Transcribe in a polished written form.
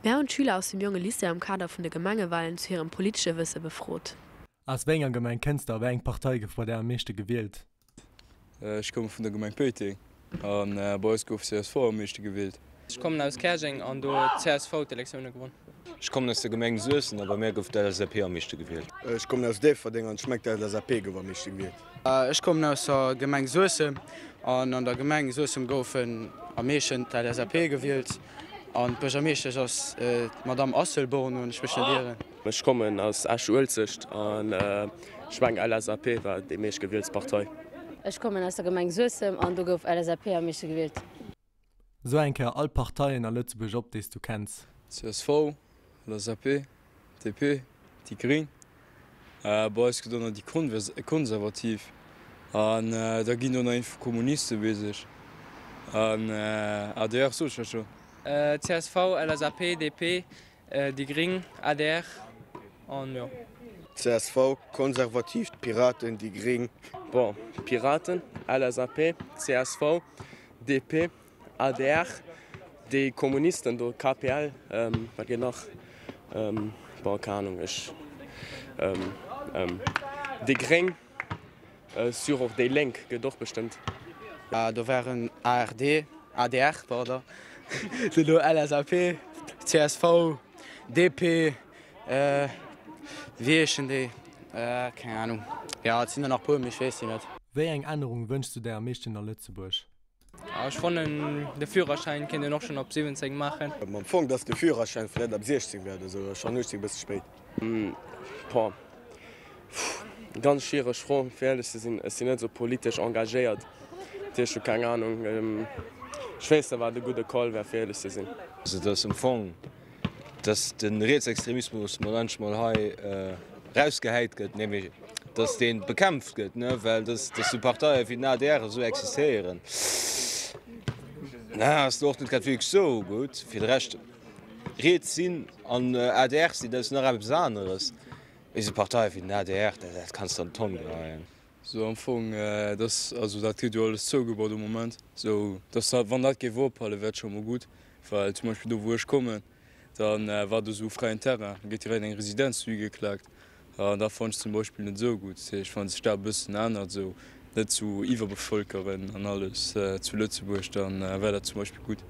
Mär hunn d'Schüler aus dem Jonge Lycée am Kader vun de Gemengewalen zu hirem politesche Wësse befrot. Aus wéi enger Gemeng kënns de a wéi eng Partei gouf bei där am meeschte gewielt? Ech komme vun der Gemeng Péiteng a bei eis gouf csv am meeschte gewielt. Ech kommen aus Käerjeng an do huet csv d'Elektioune gewonn. Ech kommen aus der Gemeng Suessem a bei mär gouf d'LSAP am meeschte gewielt. Ech kommen aus Déifferdeng an ech mengt d'LSAP gouf am meeschte gewielt. Ech kommen aus der Gemeng Suessem an an der Gemeng Suessem goufen am meeschten d'LSAP gewielt an d'Buergermeeschtesch ass d'Madamm Asselborn, wann ech mech net ieren. Ech kommen aus Esch-Uelzecht an ech mengen LSAP war déi meescht gewieltst Partei. Ech kommen aus der Gemeng Suessem an do gouf LSAP am meeschte gewielt. So eng Kéier all d'Parteien a Lëtzebuerg op, déi s du kenns. Csv, LSAP, DP, déi Gring, bei eis gëtt och nach déi Konservativ an da ginn do nach iergendwou Kommuniste, weess ech, an adr sot ech jo schonn. Csv, LSAP, DP, Déi Gring, adr an jo. Csv, Konservativ, d'Piraten, déi Gring. Bon, Piraten, LSAP, csv, DP, adr, déi Kommunisten do, KPL, wat geet nach, bon, keng Ahnung, ech, déi Gréng. Sur och déi Lénk gëtt och bestëmmt. Do waren ARD, adr, pardon, duerno LSAP, csv, DP, wéi heeschen déi, keng Ahnung, jo et sinn der nach puer, mee ech weess se net. Wéi eng Ännerung wënschs du där am meeschten a Lëtzebuerg? Ech fannen de Führerschäin kéint een och schon op 17 maachen. Am Fong dass de Führerschäin vläit ab 16 wär oder sou, schon 18 e bësse spéit. Boah, ganz schwiereg Fro fir éierlech ze sinn. Ech sinn net esou politesch engagéiert, dat heescht ech hu keng Ahnung. Ech weess net wat e gudde Call wär fir éierlech ze sinn. Also dass am Fong dass de Rietsextremismus mol endlech mol hei rausgehäit gëtt, nee mee dass dee bekämpft gëtt, ne, well dass dass sou Parteie wéi den adr esou existéieren, na ass lo och net grad wierklech sou gutt. Fir de Rescht, riets sinn an adr sinn, dat ass nach eppes aneres, mee sou Parteie wéi den adr, dat dat kanns de an d'Tonn geheien. Sou am Fong, dass, also dat gëtt jo alles zougebaut am Moment, sou dass dat, wann dat géif ophalen, wär et scho mol gutt, well zum Beispill do wou ech kommen, da war do sou fräien Terrain, da gëtt direkt eng Residenz do higeklaakt an dat fannen ech zum Beispill net esou gutt. Dat heescht, wa sech dat e bëssen ännert, sou net sou iwwerbevëlkeren an alles zu Lëtzebuerg, da wär dat zum Beispill gutt.